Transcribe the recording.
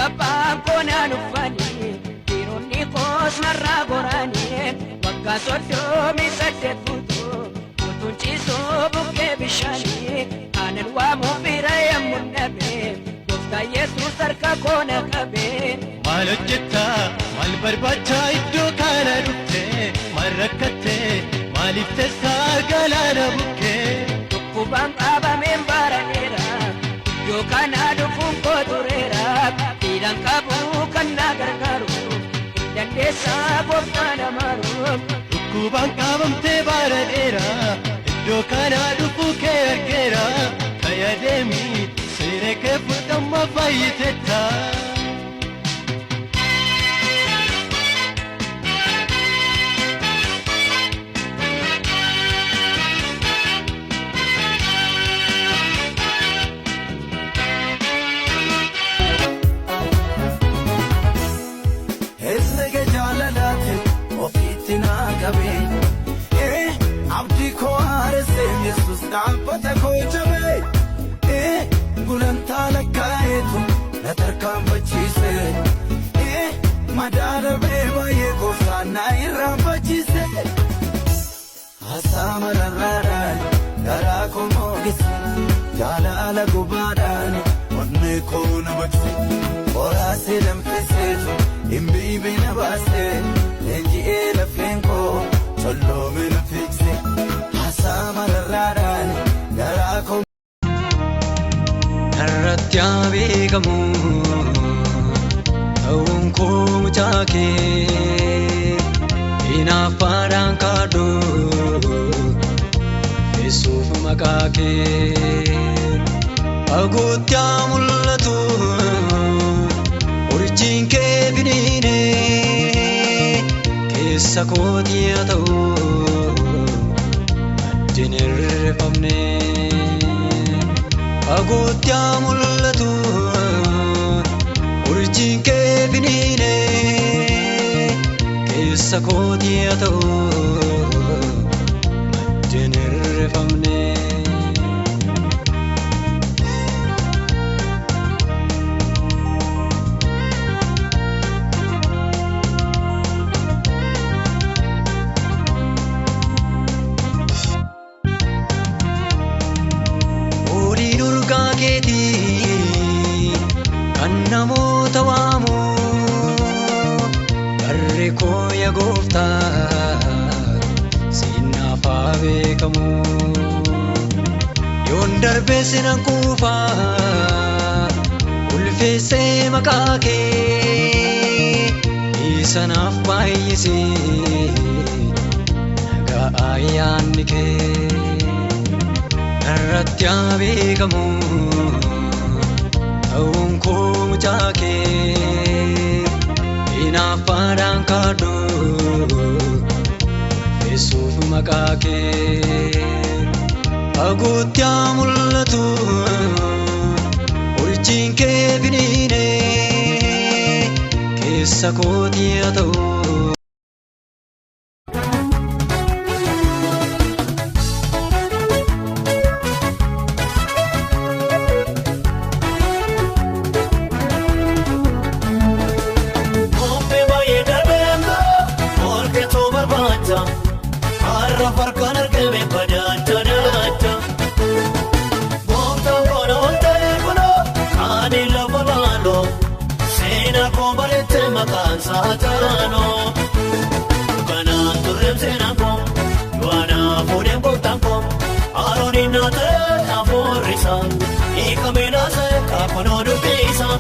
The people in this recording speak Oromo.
Abbaan koo naan uffanii, dhiironni koos narraa goranii, waggaa 38 guutuu utuun ciisuu bukkee bishaanii, aanan waamuu bira yemmuu dhabe, gooftaa Yesuus harka koo na qabe. Maal hojjettaa, maal barbaachaa iddoo kana dhufte? Maal rakkatte, maaliif teessaa galaana bukkee? Dhukkubaan qabameen baradheera, iddoo kana dhufuun koo tureera, dhiiraan qabu kan na gargaaru, dandeessaa gooftaa namaaru. Dhukkubaan qabamtee bara dheeraa, iddoo kana dhufuu kee argeera, fayyademi siree kee fudhamma fayyitetta. Herrega jaalalaati ofiitti naa qabee, abdii koo haaressee Yesus dhaabbata koo jabee, gulantaa lakkaa'eetu na tarkaanfachiise, madaa darbee baay'ee gooftaan na irraanfachiise. Haasaa mararraadhaan garaa koo moogise, jaalala gubaadhaan onnee koo na baqse, qoraasee danfiseetu hin na baase, leenji'ee lafeen koo colloome na fiigse. Haasaa mararraadhaan garaa koo. Narratti haa beekamu ta'uun koo mucaa kee, hinaaffaadhaan kaadhu Yesuuf maqaa kee. Fagootti haa mul'atu urjiin kee finiine, keessa kootii haa ta'u maddeen hirrifamne. Fagootti haa mul'atu urjiin kee finiine, keessa kootii haa ta'u maddeen hirrifamne. Fooliin urgaa keetii kan namoota waamu, barri koo yaa gooftaa siinaaf haa beekamu. Yoon darbee sinan kuufa ulfeessee maqaa kee, isa naaf baay'isee nagaa ayyaanni kee. Narratti haa beekamu ta'uun koo mucaa kee, hinaaffaadhaan kaadhu Yesuuf maqaa kee. Fagootti haa mul'atu urjiin kee finiine, keessa kootii haa ta'u. Muummee baay'ee darbeen morkatoo barbaacha, har'a farkaan argame badaacha daacha. Gooftaan koona ol ta'e kunoo ani lafa laaloo, seenaa koo bareechee maqaan isaa taanoo. Kanaan turreem seenaan koo du'aanaa fuudheen gooftaan koo, Arooniin naa ta'e hafuurri isaa, hiikamee naasa'e kaakunoo dubbii isaa.